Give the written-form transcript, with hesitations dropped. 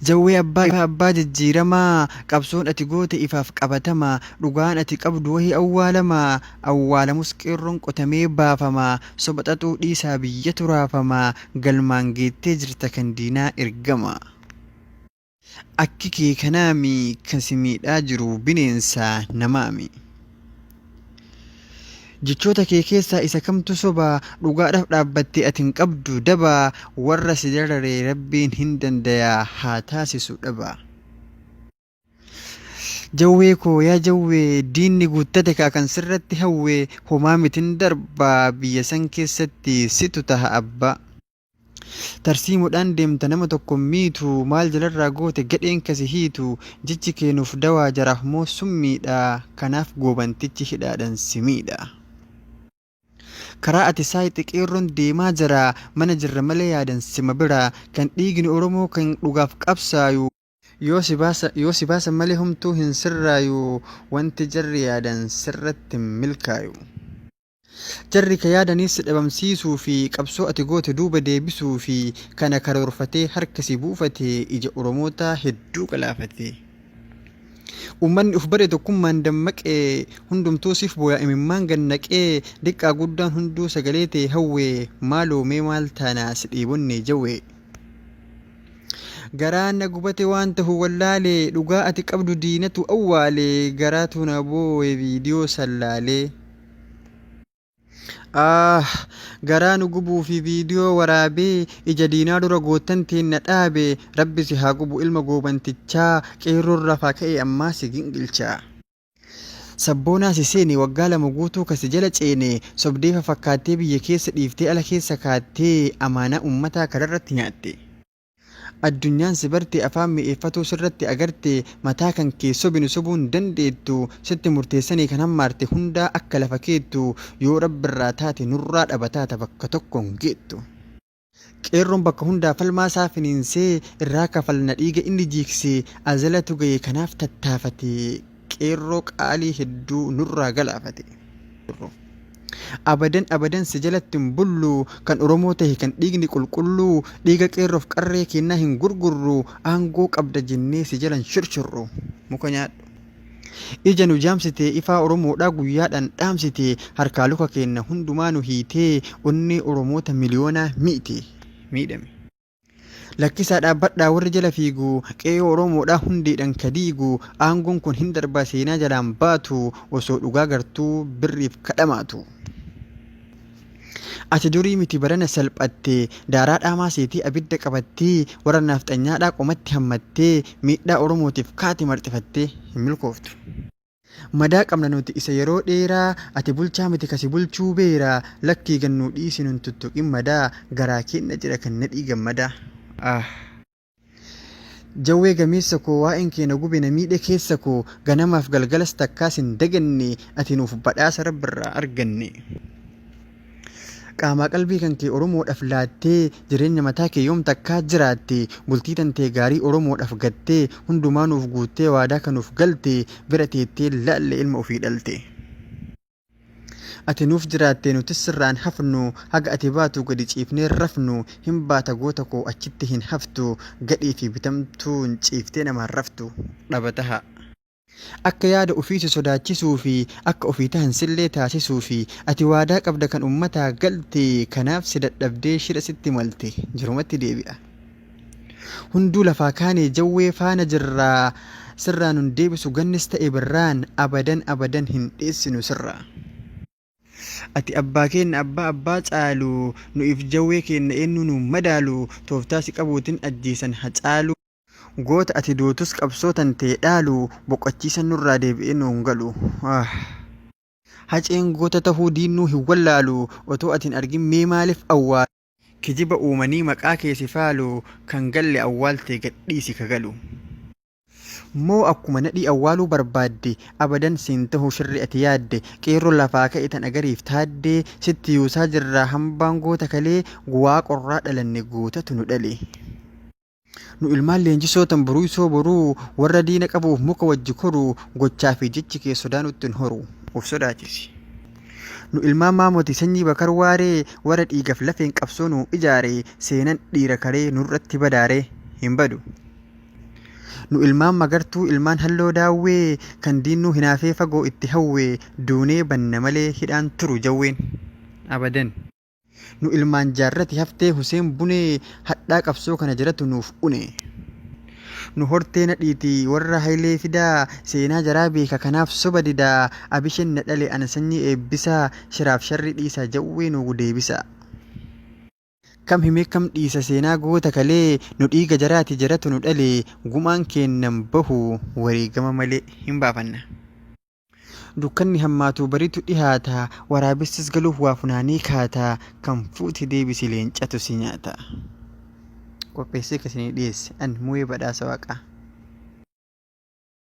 Jawwee abbaa abbaa jijjiiramaa, qabsoon ati goote ifaaf qabatama, dhugaan ati qabdu wahi awwaalama, awwaalamus qeerroon qotamee baafama, soba xaxuu dhiisaa biyyatu raafama, galmaan geettee jirta kan diinaa ergama. Akki kee kanaami kan si miidhaa jiru bineensa namaami. Jechoota kee keessaa isa kamtu soba? Dhugaadhaaf dhaabbattee ati hin qabdu daba, warra si darare Rabbiin hin dandaya haa taasisu dhaba. Jawwee koo yaa jawwee diinni guuttate kaa kan sirratti hawwe homaa mitin darba biyya san keessatti situ taha abbaa. Tarsiimoodhaan deemta nama tokko hin miitu maal jalarraa goote gadheen ka si hiitu jechi kee nuuf dawaa jaraaf moo summiidha kanaaf goobantichi hidhaadhan si miidha. Karaa ati saayxe qeerroon deemaa jira mana jirra malee yaadan sima bira kan dhiigni Oromoo kan dhugaaf qabsaayu. Yoo si baasan malee homtuu hin sirraayu wanti jarri yaadan sirratti hin milkaayu. Jarri ka yaadaniis si dhabamsiisuufi qabsoo ati goote duuba deebisuufi kana karoorfatee harka si buufate ija Oromootaa hedduu galaafate. Ummanni uf bare tokkummaan dammaqee hundumtuu siif booya imimmaan gad naqee diqqaa guddaan hunduu sagalee tee hawwe maaloo mee maal taanaa si dheebonnee jawwee. Garaan na gubate waan tahu wallaale dhugaa ati qabdu diinatu awwaale garaatu na boowe viidiyoo san laalee. Aah! Garaa nu gubuufi viidiyoo waraabee ija diinaa dura goottan teenna dhaabe Rabbi si haa gubu ilma goobantichaa qeerroon lafaa ka'ee ammaa si gingilchaa. Sabboonaa si seene waggaa 2 guutuu ka si jala ceene sobdee fafakkaattee biyya keessa dhiiftee ala keessa kaattee amaanaa ummataa kararratti nyaatte. Addunyaan si barte afaan mi'eeffatuu sirratti agarte mataa kan kee sobi nu sobuu hin dandeettu sitti murteessanii kan hammaarte hundaa akka lafa keettu yoo rabbirraa taate nurraa dhabataata bakka tokko hin geettu. Qeerroon bakka hundaa falmaa isaa finiinsee irraa kafalna dhiiga inni jiikse azalatu gaye kanaaf tattaafate qeerroo qaalii hedduu nurraa galaafate. Abadan abadan si jalatti hin bullu Kan Oromoo tahe kan dhiigni qulqulluu Dhiiga qeerroof qarree keennaa hin gurgurru Aangoo qabda jennee si jala hin shurshurru Muka nyaadhu. Ija nu jaamsite ifaa Oromoodhaa guyyaadhaan dhaamsite Harkaa luka keenna hundumaa nu hiitee Onnee Oromoota miliyoonaa miite. Miidhame. Lakkisaa dhaabbadhaa warri jala fiigu Qe'ee Oromoodhaa hundeedhan ka diigu Aangoon kun hin darbaa seenaa jalaan baatu Osoo dhugaa gartuu birriif ka dhamaatu. Ati durii miti barana salphatte Daaraa dhaamaa seetee abidda qabattee Warra naafxanyaadhaa qomatti hammattee Miidhaa Oromootiif kaate marxifattee Hin milkooftu. Madaa qabna nuti isa yeroo dheeraa Ati bulchaa miti ka si bulchuu beera Lakkii gad nuu dhiisi nun tuttuqin madaa Garaa keenna jira kan Nadhii Gammadaa. Aah. Jawwee gameessa koo waa'een kee na gube na miidhe keessa koo Ganamaaf galgalas takkaa sin daganne Ati nuuf badhaasa Rabbirraa arganne. Qaamaa qalbii kan kee Oromoodhaf laattee Jireenya mataa kee yoom takkaa jiraatte Bultii tantee gaarii Oromoodhaf gattee Hundumaa nuuf guuttee waadaa ka nuuf galte Bira teettee laalle ilma ofii dhalte. Ati nuuf jiraatte nutis sirraan hafnu Haga ati baatu gadi ciifnee rafnu Hin baata goota koo achitti hin haftu Gadhee fi bitamtuun ciiftee namaan raftu. Dhaba tahaa. Akka yaada ufii si sodaachisuufi akka ofii tahan sillee taasisuufi ati waadaa qabda kan ummataa galte kanaaf si dadhabdee shira sitti malte jarumatti deebi'a. Hunduu lafaa kaane jawwee faana jirraa sirraa nun deebisu gannis ta'e birraan abadan abadan hin dheessinu sirraa. Ati abbaa keenna abbaa abbaa caalu nu'iif jawwee keenna eennuu nuun madaalu tooftaa si qabuutin ajjeesan Hacaaluu. Goota ati duutus qabsoo tantee dhaalu boqachiisan nurraa deebi'ee nuun galu. Aah. Haceen goota tahuu diinnuu hin wallaalu otoo ati hin argin mee maalif awwaalu. Kijiba uumanii maqaa kee si faalu kan galle awwaalte gad dhiisi ka galu. Moo akkuma Nadhii awwaaluu barbaadde abadan siin tahu shirri ati yaadde qeerroon lafaa ka'e tan agariif taaddee sitti yuusaa jirraa hambaan goota kalee Waaqorraa dhalanne gootatu nu dhale. Nu ilmaan leenjisoo tan buruuysoo boruu warra diina qabuuf muka wajji koru gochaa fi jechi kee sodaa nutti hin horu. Of sodaachisi. Nu ilmaan maamoti sanyii Bakar Waaree warra dhiigaf lafeen qabsoo nuu ijaare seenan dhiira karee nurratti badaare hin badu. Nu ilmaan Magartuu ilmaan Halloo Daawwee kan diinnuu hinaafee fagoo itti hawwe duunee banna malee hidhaan turu jawween. Abadan. Nu ilmaan Jaarrati haftee Huseen Bunee hadhaa qabsoo kana jaratu nuuf une. Nu hortee Nadhiiti warra Hayilee Fidaa seenaa jaraa beeka kanaaf soba didaa Abishen na dhale ana sanyii Eebbisaa shiraaf sharrii dhiisaa jawwee nuu deebisaa. Kam himee kam dhiisa seenaa goota kalee nu dhiiga jaraati jaratu nu dhale gumaan keenna hin bahu wareegama malee hin baafanna. Dukkanni hammaatu bariitu dhihaata waraabessis galuuf waa funaanee kaata kan fuute deebisi leencatu si nyaata. Qopheessee ka isinii dhiyeesse an Muhee Badhaasa Waaqaa.